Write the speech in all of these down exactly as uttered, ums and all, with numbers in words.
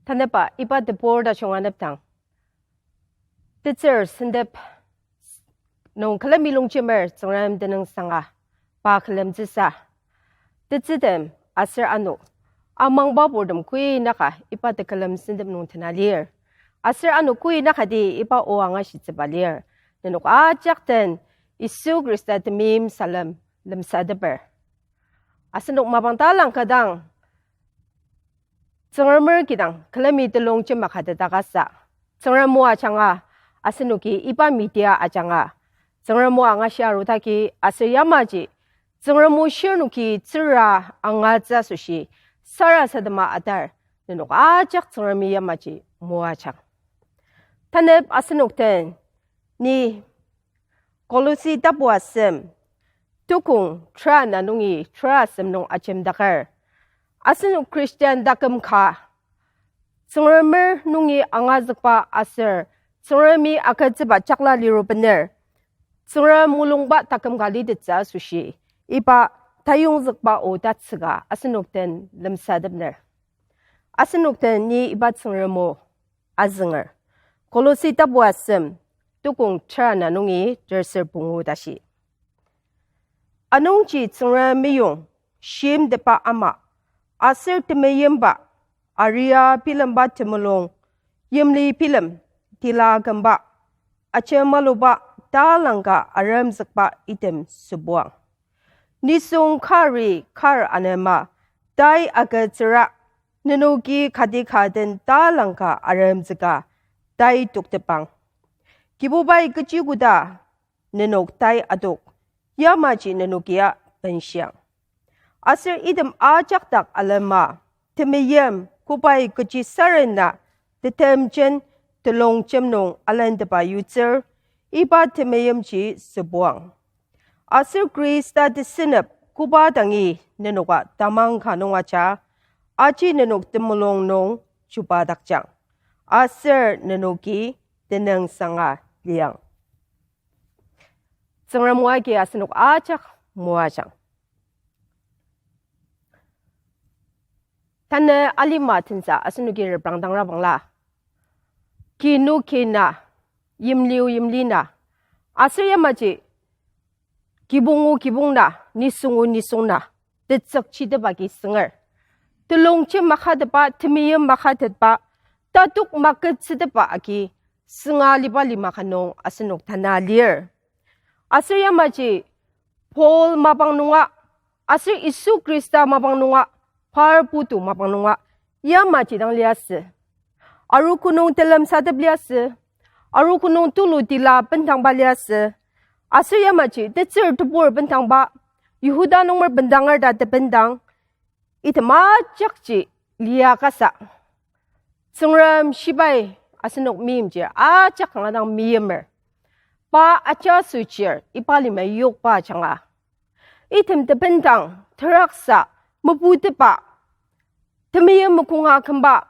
Tanüba iba tebur tajung anepdang, tetsür sentep nung külemi longjemer Tsüngrem tenüngsanga pa külemtsüsa, tetsürtem aser ano amangba purtem kuinaka iba tekülem sentep nung tena lir. Aser ano kuinakati iba o angashitsüba lir. Nenok ajak den Yisu Khrista temeim salem lemsateper. Asenok mapang talang kadang Tsüngremer kidang külemi telongjem makatetakasa, Tsüngrem o ajanga, asenoki iba media ajanga, Tsüngrem o angashi arudaki aser yamaji Tsüngrem o shirnoki tsüra angatsü asoshi sarasadema atar, nenok ajak Tsüngremi yamaji moajang. Tanep asenok den ni Kolosi tapu asem, tukong tera na nungi tera asem nung ajemdaker, asenok Christian taküm ka Tsüngremer nungi angazükba aser Tsüngremi agütsüba jakla liru bener, Tsüngrem mulungba taküm ka litettsü asoshi iba tayongzükba o tatsüka asenok den lemsatepner. Asenok den ni iba Tsüngrem o azünger. Kolosi tapu asem, tukong tera na nungi terser pungu tashi. Anungji Tsüngrem meyong, shimteba ama, aser temeimba, aria bilemba temulung, yimli bilem, tila kümba, ajemaluba, talangka aremzükba item sübuang. Nisung kari kar anema, tai agütsüra, nenoki kati ka den talangka aremzüka, tai toktepang. Kibubai kechi koda nenok tai adok, yamaji nenokia benshiang. Aser item ajak dak alema, temeim, kobai kechi sarena, tetemjen, telongjem nung alenteba yutsür, iba temeimji sübuang. Aser Khrista tesünep koba dangi nenoka tamang ka nung aja, aji nenok temulung nung chuba dakjang. Aser nenoki tenüngsanga liang. Tsüngrem o agi asenok ajak moajang. Tanü alima tensa asenoki reprangdangra bangla, kinu kina, yimliu yimlina, aser yamaji kibongu kibongna, nisungu nisungna, tetsükchiteba agi sünger. Telongjem makatetba, temeim makatetba, tatok maketsüteba agi sünga liba lima ka nung asenok tana lir. Aser yamaji Paul mapang nunga, aser Yisu Khrista mapang nunga, par putu mapang nunga, yamaji dang liasü. Arogo nung telemsatep liasü, arogo nung tulu tila bendangba liasü, aser yamaji tetsür tebur bendangba, Yihuda nunger bendanger ta tebendang, item ajakji lia kasa, Tsüngrem shibai asenok meimchir ajak kanga dang meimer. Pa ajaso chir iba lima yokba ajanga, item tebendang, teraksa, meputeba, temeim mekonga kümba,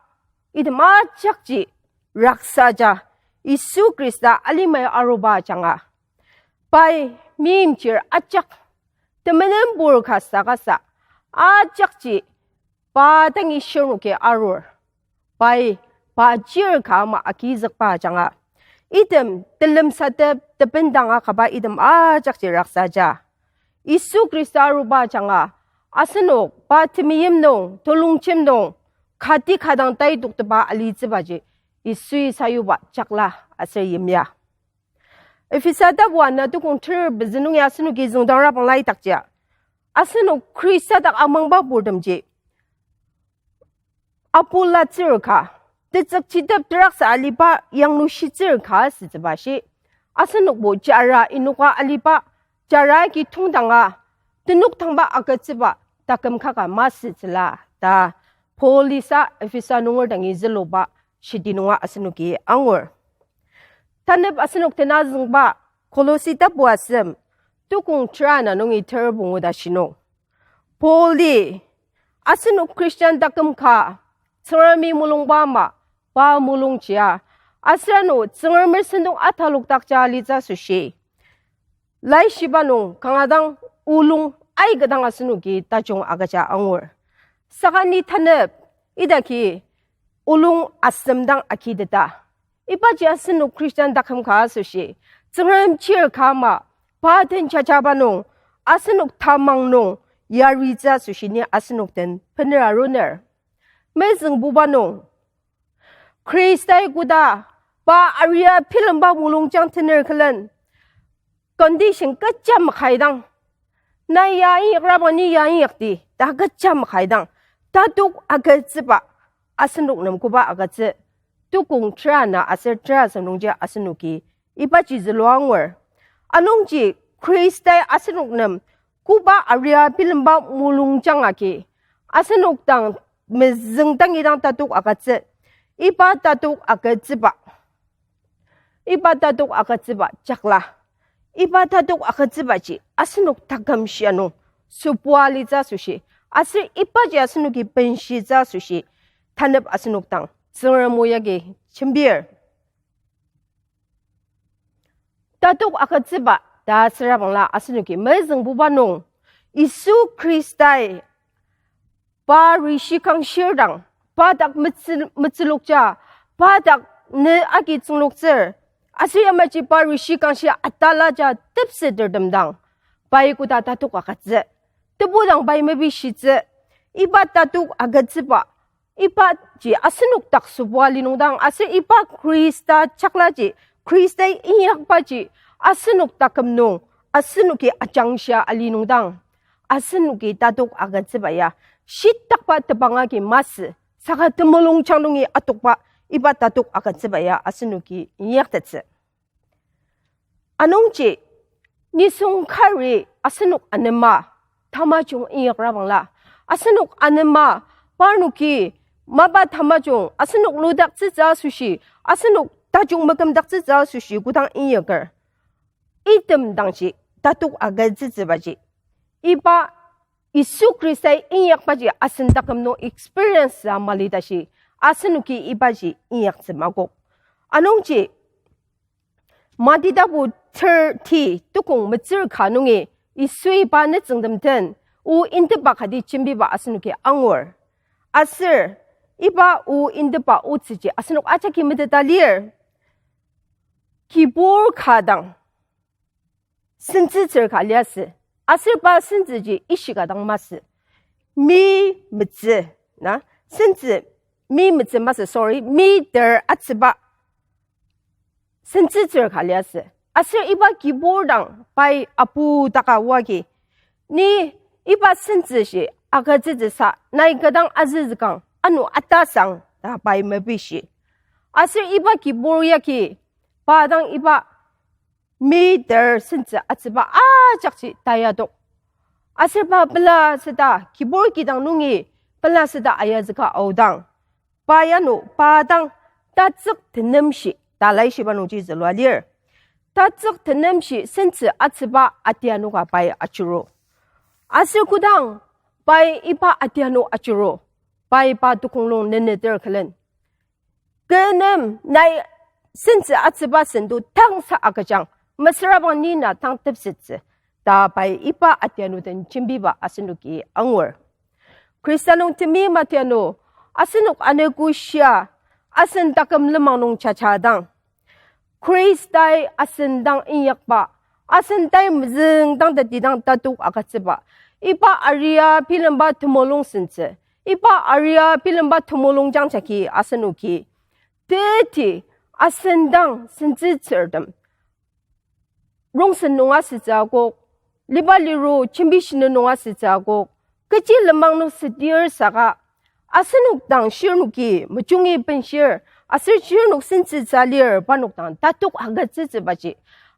item ajakji raksaja, Yisu Khrista alimai aruba ajanga, pai meimchir ajak temenenpur ka sakasa, ajakji pa dangi shirnoki arur. Pai pa chir ka ama agizükba ajanga, item telemsatep tebendang akaba item ajakji raksaja, Yisu Khrista aruba ajanga, asenok pa temeim nung, telongjem nung, kati ka dang taitokteba alitsübaji Yisui sayuba jakla aser yimya. Ephesa tapu ana tukong ter pezü nungi asenoki züngdangra bangla idakjia, asenok Khrista dak amangba purtemji apulatsür ka, tetsükchitep teraksa aliba yanglushitsür ka asütsüba shi, asenokbo jara inoka aliba, jara agi tongdanga tenok tangba agütsüba taküm kaka masütsüla ta Paul-i sa Ephesa nunger dangi züluba shidi nunga asenoki angur. Tanep asenok tena züngba Kolosi tapu asem, tukong ter ana nungi ter pungu ta shinung, Paul-i asenok Christian taküm ka, Tsüngremi mulungba ama, pa mulungjia, aser ano Tsüngremer sentong atalokdakja alitsü asoshi, laishiba nung kanga dang olung aika dang asenoki tajung agüja angur. Saka ni tanep idaki olung asem dang agiteta. Ibaji asenok Christian taküm ka asoshi, Tsüngrem chir ka ama, pa den jajaba nung, asenok tamang nung, yaritsü asoshi ni asenok den bener aruner. Mezüngbuba nung, Khristai koda, pa aria bilemba mulungjang tener külen, condition kecha makaidang, nai ya inyakraba ni ya inyakdi, ta kecha makaidang, tatok agütsüba, asenok nem koba agütsü, tukong tera ana aser tera asem nungji asenoki, ibaji zülua angur. Anungji Khristai asenok nem, koba aria bilemba mulungjang agi, asenok dang mezüng dangi dang tatok agütsü, iba tatok agütsüba. Iba tatok agütsüba jakla. Iba tatok agütsübaji asenok taküm shia nung sübua litsü asoshi. Aser ibaji asenoki benshitsü asoshi. Tanep asenok dang Tsüngrem o yagi jembir. Tatok agütsüba ta asürabangla asenoki mezüngbuba nung Yisu Khristai pa rishi kangshir dang, pa dak metsü-, metsülokja, pa dak ne agi tsüngloktsür, aser yamaji pa rishi kangshir atalaja tepsetertem dang, pai koda tatok agütsü, tebu dang pai mepishitsü, iba tatok agütsüba, ibaji asenok dak sübua li nung dang, aser iba Khrista jaklaji, Khristai inyakbaji, asenok taküm nung, asenoki ajangshia ali nung dang, asenoki tatok agütsüba ya, shitakba tebang agi masü, saka temulungjang nungi atokba, iba tatok agütsüba ya, asenoki inyaktettsü. Anungji, nisung kari asenok anema, tamajung inyakrabangla. Asenok anema, parnoki, mapa tamajung, asenok ludaktsütsü asoshi, asenok tajung mekümdaktsütsü asoshi, kodang inyaker. Item dangji, tatok agütsütsübaji. Iba, Yisu Khristai inyakbaji asen taküm nung experience a mali tashi, asenoki ibaji inyaktsü makok. Anungji, Mati tapu thirty tukong metsür ka nungi Yisui pa nütsüngtem den o indeba kati jembiba asenoki angur. Aser iba o indeba otsüji asenok ajaki meteta lir. Kibur ka dang sentsütsür ka liasü. Aser pa sentsüji ishi ka dang masü. Mi metsü, na? Sentsü, mi metsü masü, sorry, mi ter atsüba sentsütsür ka liasü. Aser iba kibur dang pai apu taka wagi, ni iba sentsüshi agütsütsüsa nai kü dang azüzükang, ano atasang ta pai mepishi. Aser iba kibur yagi pa dang iba mi ter sentsü atsüba ajakji tayadok. Aser pa pela süda kibur kidang nungi pela süda ayazüka aodang, pa yano pa dang tatsük tenemshi ta laishiba nungji zülua lir. Tatsük tenemshi sentsü atsüba atianoka pai ajuru. Aser kodang pai iba atiano ajuru, pai pa tukong nung neneter külen, kü nem nai sentsü atsüba sendo tangsa agüjang, mesüra bang ni na tang tepsettsü ta pai iba atiano den jembiba asenoki angur. Khrista nung temi matiano, asenok anogo shia, asen taküm lenmang nung jajadang, Khristai asen dang inyakba, asen tai mezüng dang tatidang tatok agütsüba, iba aria bilemba temulung sentsü, iba aria bilemba temulung jangjagi asenoki teti asen dang sentsütsürtem rongsen nung asütsü akok, liba liru jembishinu nung asütsü akok, kechi lenmang nung südir saka, asenok dang shirnoki mejungi benshir, aser shirnok sentsütsü lir, parnok dang tatok agütsütsübaji,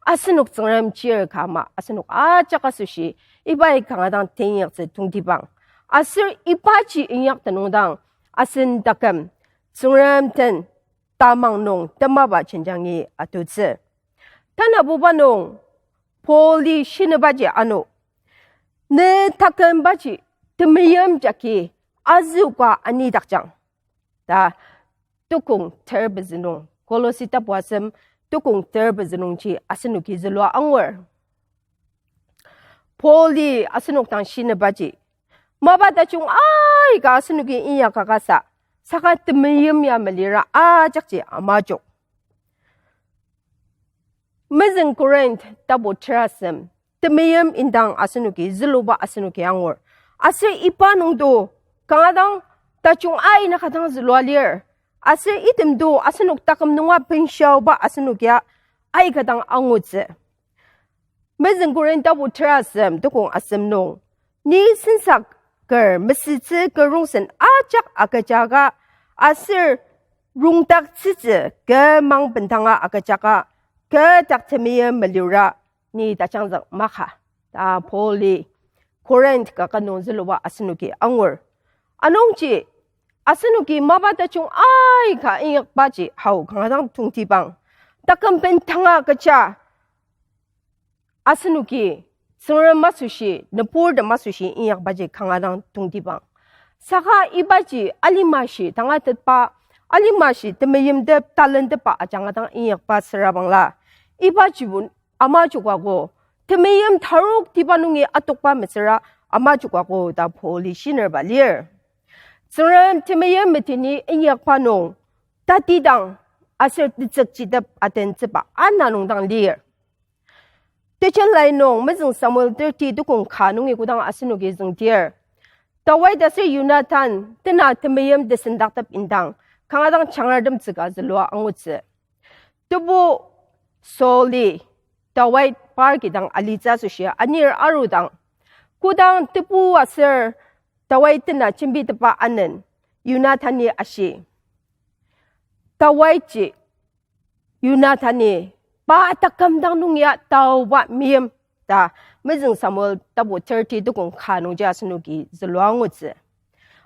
asenok Tsüngrem chir ka ama, asenok ajak asoshi, ibai kanga dang teinyaktsü tongtibang. Aser ibaji inyak tenüng dang, asen taküm Tsüngrem den tamang nung temaba jenjangi atutsü. Tanabuba nung Pauli shinibaji ano, ne takümbaji temeim jagi azüoka anidakjang ta tukong ter pezü nung, Kolosi tapu asem tukong ter pezü nungji asenoki zülua angur. Pauli asenok dang shinibaji, mapa tajung aika asenoki inyaka kasa, Saka temeim ya melira ajakji amajok. Mezüng Korinth tapu terasem, temeim indang asenoki züluba asenoki angur. Aser iba nungdo kanga dang tajung aina ka dang zülua lir. Aser itemdo asenok taküm nunga benshauba asenoki aika dang angutsü. Mezüng Korinth tapu terasem tukong asem nung, ni sensaker mesütsü kerongsen ajak agüjaka, aser rongdaktsütsü kü mang bendanga agüjaka, kü dak temeim melira ni tajangzük maka, ta Pauli Korinth kaket nung züluba asenoki angur. Anungji, asenoki mapa tajung aika inyakbaji hao kanga dang tongtibang. Taküm bendanga kecha asenoki Tsüngrem asoshi, nüburtem asoshi inyakbaji kanga dang tongtibang. Saka ibaji alimashi tangatetba, alimashi temeimtep talentepba ajanga dang inyakba süra bangla, ibajibo ama jokako, temeim taroktiba nungi atokba metsüra ama jokako ta Pauli shinerba lir. Tsüngrem temeim meteni inyakba nung, tatidang aser tetsükchitep atentsüba ana nung dang lir. Tejen lai nung mezüng Samuel thirty tukong ka nungi kodang asenoki züngdir, Dawid aser Yonatan tena temeim tesendaktep indang kanga dang jangartem tsüka zülua angutsü. Tebu Sauli Dawid par kidang alitsü asoshi anir arudang, kodang tebu aser Dawid tena jembitepba anen, Yonatani ashi, Dawidji Yonatani pa taküm dang nung ya taoba meim ta mezüng Samuel tapu thirty tukong ka nungji asenoki zülua angutsü.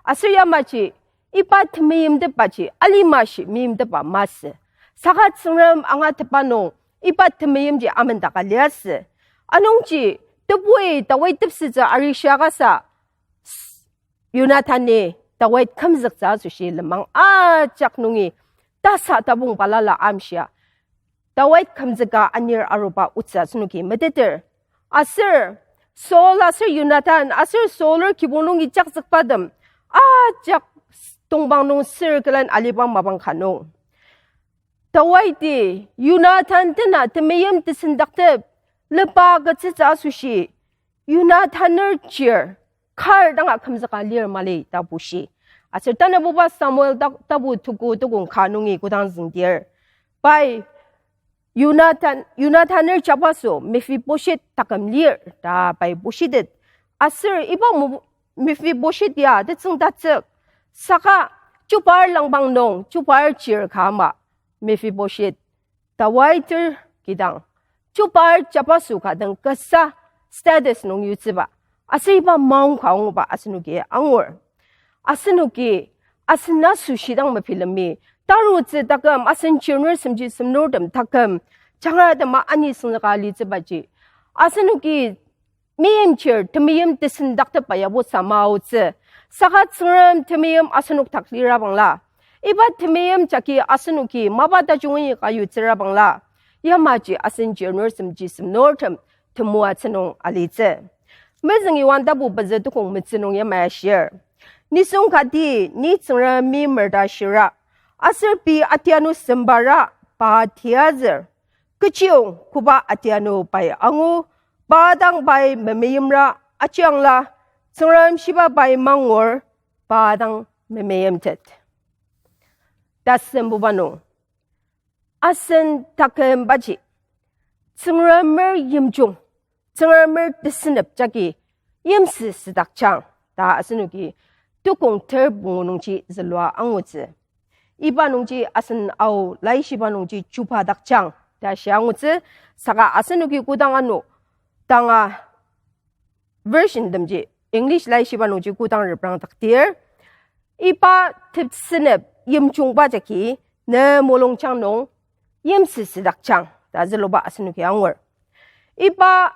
Aser yamaji iba temeimtepbaji alimashi meimtepba masü. Saka Tsüngrem angatetba nung iba temeimji amendaka liasü. Anungji tebui Dawid tepsitsü arishia kasa, Yonatani Dawid kümzüktsü asoshi lenmang ajak nungi tasa tabung balala amshia Dawid kümzüka anir aruba otsü asenoki meteter. Aser Saul aser Yonatan aser Saul-er kibong nungi jakzükbatem ajak tongpang nung sür külen aliba mapang ka nung, Dawidi Yonatan tena temeim tesendaktep lepa agütsütsü asoshi Yonatan-er chir kar danga kümzüka lir mali ta bushi. Aser tanabuba Samuel ta-, tapu tuku tukong ka nungi kodang züngdir, pai Yonatan, Yonatan-er jabaso Mephibosheth taküm lir ta pai bushitet. Aser iba mu-, Mephibosheth ya tetsüngtatsük, saka chubar langpang nung chubar chir ka ama Mephibosheth Dawid-er kidang chubar jabaso ka dang kasa status nung yutsüba, aser iba maong ka anguba asenoki angur. Asenoki asen asoshi dang mepilemi, tarutsü taküm, asen chirnur semji semnurtem taküm, jangra tema ani süngzüka alitsübaji, asenoki meimchir temeim tesendaktepba yabo samaotsü. Saka Tsüngrem temeim asenok dak lira bangla, iba temeim jagi asenoki mapa tajungi ka yutsüra bangla, yamaji asen chirnur semji semnurtem temoatsü nung alitsü. Mezüng Yohan tapu pezü tukong metsü nung yamai ashir, nisung kati ni Tsüngrem meimer ta shira, aser pei atianu sembara pa tiazür. Kechiong koba atianu pai angu, pa dang pai memeimra achiangla, Tsüngrem shiba pai mangur, pa dang memeimtet. Tasembuba nung, asen takümbaji Tsüngremer yimjung, Tsüngremer tesünep jagi yimsüsüdakjang ta asenoki tukong ter pungu nungji zülua angutsü. Iba nungji asen Ao laishiba nungji chubadakjang ta shia angutsü, saka asenoki kodang ano tanga version temji, English laishiba nungji kodang reprangdakdir, iba tesünep yimjungba jagi ne mulungjang nung yimsüsüdakjang ta züluba asenoki angur. Iba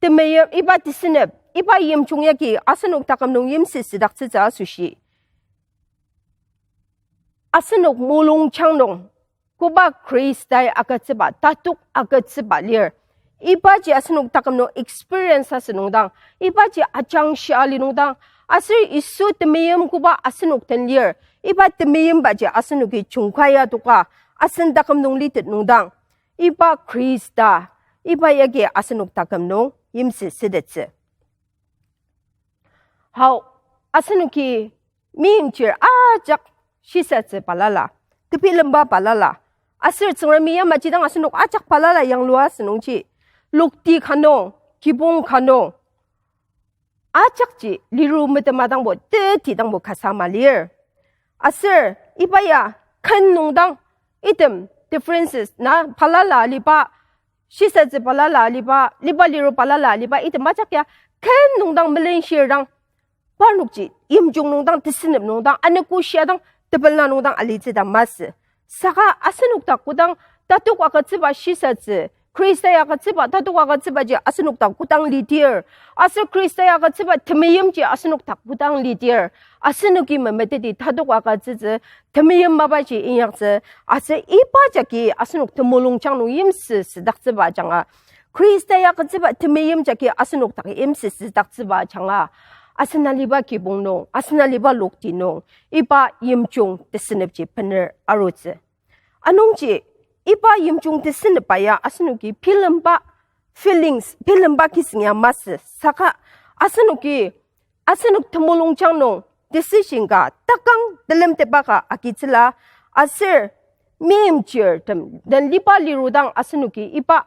temeim, iba tesünep, iba yimjung yagi asenok taküm nung yimsüsüdaktsütsü asoshi, asenok mulungjang nung koba Khristai agütsüba, tatok agütsüba lir, ibaji asenok taküm nung experience asünungdang, ibaji ajangshia linungdang, Aser Yisu temeim koba asenok den lir, iba temeimbaji asenoki jungkai adoka, asen taküm nung litet nungdang, iba Khrista, iba yagi asenok taküm nung yimsüsütettsü. Hau, asenoki meimchir ajak shisatsü balala, tebilemba balala, aser Tsüngremi yamaji dang asenok ajak balala yanglua asünungji, lokti ka nung, kibong ka nung, ajakji liru metema dangbo, teti dangbo kasa ama lir. Aser iba ya ken nungdang item differences na balala aliba, shisatsü balala aliba, liba liru balala aliba, item ajak ya ken nungdang melenshir dang, parnokji yimjung nungdang, tesünep nungdang, anogo shia dang, tepela nungdang alitsü ta masü. Saka asenok dak kodang tatok agütsüba shisatsü, Khrista ya agütsüba tatok agütsübaji asenok dak kodang lidir, aser Khrista ya agütsüba temeimji asenok dak kodang lidir, asenoki memeteti tatok agütsütsü, temeim mapaji inyaktsü, aser iba jagi asenok temulungjang nung yimsüsüdaktsüba ajanga, Khrista ya agütsüba temeim jagi asenok dak yimsüsüdaktsüba ajanga, asen aliba kibong nung, asen aliba lokti nung, iba yimjung tesünepji bener arutsü. Anungji, iba yimjung tesünepba ya asenoki bilemba feelings, bilemba kisüng ya masü, saka asenoki asenok temulungjang nung decision ka, takang telemtetba ka agitsüla, aser meimchirtem den liba liru dang asenoki iba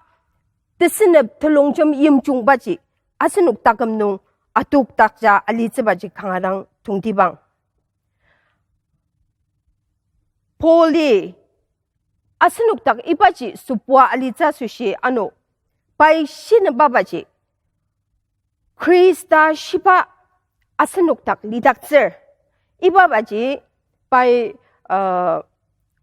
tesünep telongjem yimjungbaji asenok taküm nung adokdakja alitsübaji kanga dang tongtibang. Pauli asenok dak ibaji sübua alitsü asoshi ano, pai shinembabaji Khrista shiba asenok dak lidaktsür. Ibabaji pai, uh,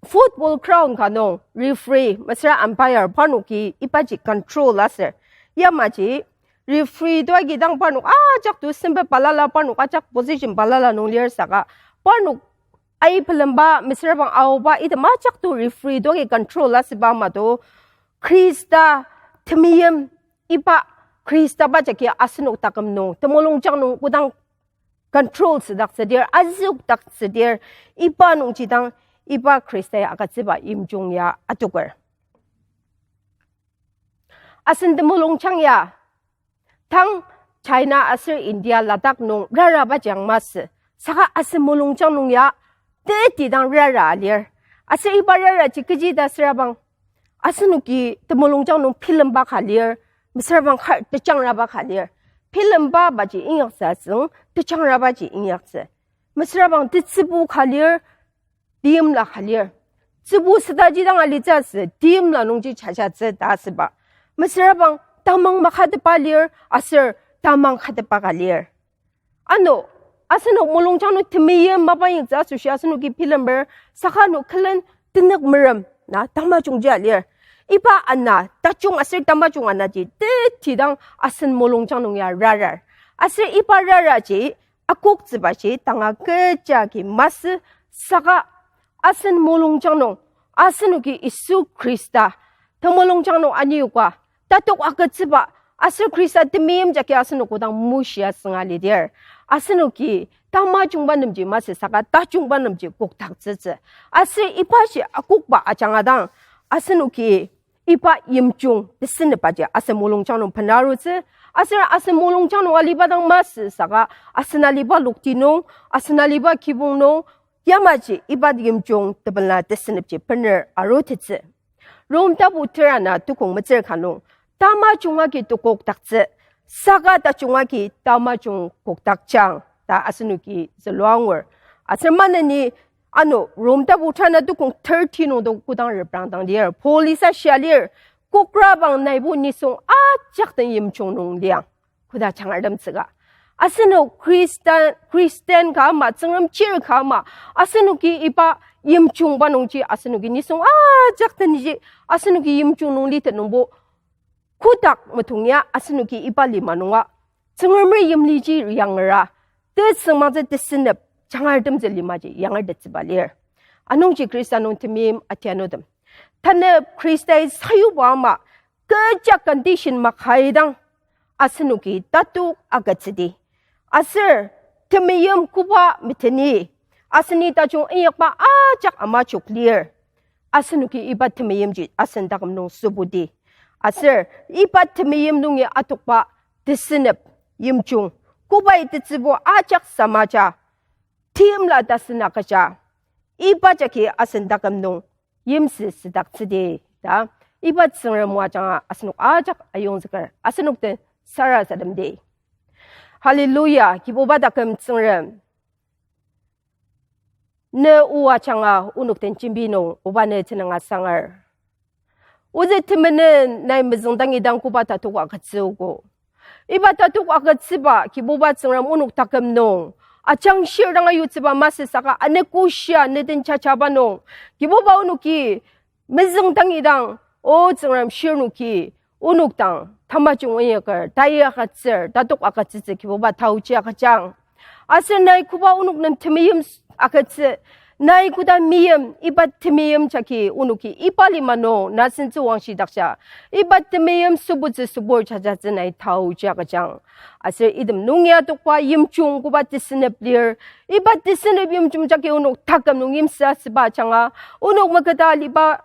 football ground ka nung referee, mesüra umpire parnoki ibaji control asür. Yamaji referee to agi dang parnok ajak to sempe balala, parnok ajak position balala nung lir saka, parnok ai pelemba, mesüra bang aoba, item ajak to referee to agi control asüba ama to, Khrista temeim, iba Khrista ba jagi asenok taküm nung, temulungjang nung kodang control südaktsüdir, azüokdaktsüdir, iba nungji dang, iba Khrista ya agütsüba yimjung ya adoker. Asen temulungjang ya, tang China aser India, Ladakh nung raraba jang masü, saka asen mulungjang nung ya teti dang rara alir. Aser iba raraji kechi ta süra bang, asenoki temulungjang nung bilemba ka lir, mesüra bang kar tejangraba ka lir. Bilembabaji inyaktsü asüng, tejangrabaji inyaktsü. Mesüra bang tetsübu ka lir, teimla ka lir. Tsübu sütaji dang alitsü asü, teimla nungji jajatsü ta asüba. Mesüra bang tamang makatepa lir, aser tamang katepa ka lir. Ano, asenok mulungjang nung temeim mapa inyaktsü asoshi asenoki bilemer, saka ano külen tenük merem na tamajungji alir. Iba ana, tajung aser tamajung anaji teti dang asen mulungjang nung ya rarar. Aser iba raraji akoktsübaji tanga kecha agi masü, saka asen mulungjang nung, asenoki Yisu Khrista temulungjang nung anioka, tatok agütsüba, aser Khrista temeim jagi asenok kodang mushia sünga lidir, asenoki tamajungba nemji masü saka tajungba nemji kokdaktsütsü. Aser ibaji akokba ajanga dang, asenoki iba yimjung tesünepbaji asen mulungjang nung benarutsü, aser asen mulungjang nung aliba dang masü saka, asen aliba lokti nung, asen aliba kibong nung, yamaji iba yimjung tepela tesünepji bener arutettsü. Rom tapu tera ana tukong metsür ka nung, tamajung agi tokokdaktsü, saka tajung agi tamajung kokdakjang ta asenoki zülua angur. Aser maneni ano Rom tapu tera ana tukong thirty nung to kodang reprangdang lir, Paul-i sa shia lir, kokrabang naibo nisung ajak den yimjung nung liang. Koda jangartemtsüka, asenok Christian, Christian ka ama, Tsüngrem chir ka ama, asenoki iba yimjungba nungji asenoki nisung ajak denji, asenoki yimjung nung litet nungbo, kotak metong ya asenoki iba lima nunga Tsüngremer yimliji yangera, tesüngmangtsü tesünep jangartemtsü limaji yangertettsüba lir. Anungji Khrista nung temeim atianutem, tanep Khristai sayuba ama, kecha condition makaidang, asenoki tatok agütsüdi. Aser temeim koba meteni, aseni tajung inyakba ajak amajok lir. Asenoki iba temeimji asen taküm nung sübudi. Aser iba temeim nungi atokba tesünep yimjung, kobai tetsübo ajak samaja, timla tasena kaja, iba jagi asen taküm nung yimsü südaktsüdi ta. Iba Tsüngrem o ajanga asenok ajak ayongzüker, asenok den sarasademdi. Hallelujah, Kibuba taküm Tsüngrem. Ne o ajanga onok den jembi nung oba ne tenüng asangar. Ozü temenen nai mezüng dangi dang koba tatok agütsüogo. Iba tatok agütsüba Kibuba Tsüngrem onok taküm nung ajangshir dang ayutsüba masü saka anogo shia ne den jajaba nung, Kibuba onoki mezüng dangi dang, O Tsüngrem shirnoki onok dang tamajung inyaker, tai agütsür, tatok agütsütsü Kibuba taoji agüjang. Aser nai koba onok nem temeim s-, agütsü, nai koda meim, iba temeim jagi onoki iba lima nung na sentsü wangshidakja, iba temeim sübutsü sübur jajatsü nai taoji agüjang. Aser item nung ya tokba yimjung koba tesünep lir, iba tesünep yimjung jagi onok taküm nung yimsü asüba ajanga, onok meketa aliba,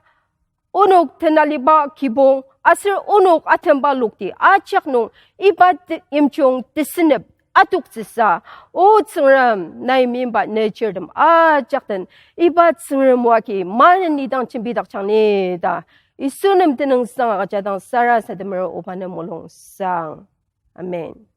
onok tenaliba kibong, aser onok atemba lokti ajak nung iba te-, yimjung tesünep atoktsüsa, O Tsüngrem, nai meimba ne chirtem ajak den, iba Tsüngrem o agi maneni dang jembidakjang ni ta, Yisu nem tenüngsang agüjadang sarasademer oba ne mulungsang. Amen.